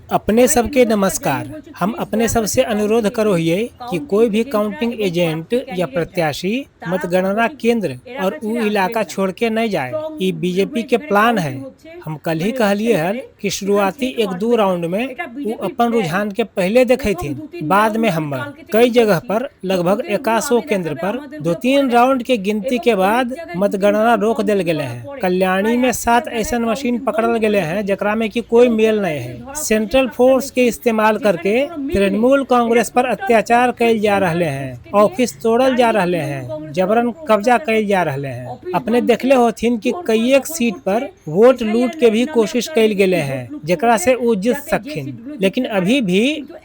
अपने सबके नमस्कार। हम अपने सबसे अनुरोध करो हियै कि कोई भी काउंटिंग एजेंट या प्रत्याशी मतगणना केंद्र और उ इलाका छोड़ के नहीं जाए। ई बीजेपी के प्लान है। हम कल ही कहलिए हल कि शुरुआती एक दू राउंड में उ अपन रुझान के पहले देखैथिन, बाद में हम्मर। कई जगह पर लगभग 81 केंद्र पर 2-3 राउंड के गिनती के बाद मतगणना रोक देल गेले हैं। कल्याणी में 7 ऐसन मशीन पकड़ल गेले हैं जेकरा में कि कोई मेल नहीं है। सेंट्रल फोर्स के इस्तेमाल करके तृणमूल कांग्रेस पर अत्याचार कैल जा रहले हैं, ऑफिस तोड़ल जा रहले हैं, जबरन कब्जा कैल जा रहले हैं। अपने देखले होथिन कि कईएक सीट पर वोट लूट के भी कोशिश कैल गेले हैं जेकरा से उ जीत सकखिन, लेकिन अभी भी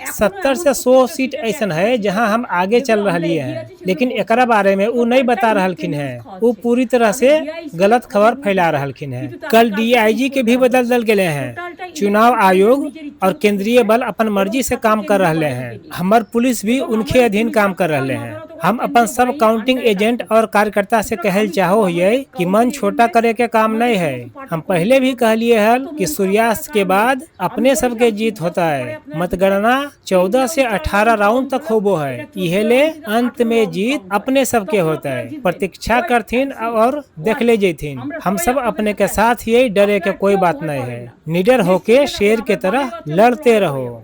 70 से 100 सीट ऐसन है जहां हम आगे चल रहलिए हैं, लेकिन एकरा बारे में उ नहीं बता रहलखिन हैं। उ पूरी तरह से गलत खबर फैला रहलखिन हैं। कल डीआईजी के भी बदल दल गेले हैं। चुनाव आयोग और केंद्रीय बल अपन मर्जी से काम कर रहले हैं। हमर पुलिस भी उनके अधीन काम कर रहले हैं। हम अपन सब काउंटिंग एजेंट और कार्यकर्ता से कहल चाहो हियै कि मन छोटा करे के काम नहीं है। हम पहले भी कहलिए हल कि सूर्यास्त के बाद अपने सबके जीत होता है। मतगणना 14 से 18 राउंड तक होबो है। इहे ले अंत में जीत अपने सबके होता है। प्रतीक्षा करथिन और देख ले जैथिन। हम सब अपने के साथ ही, डरे के कोई बात नहीं है। निडर होके शेर के तरह लड़ते रहो।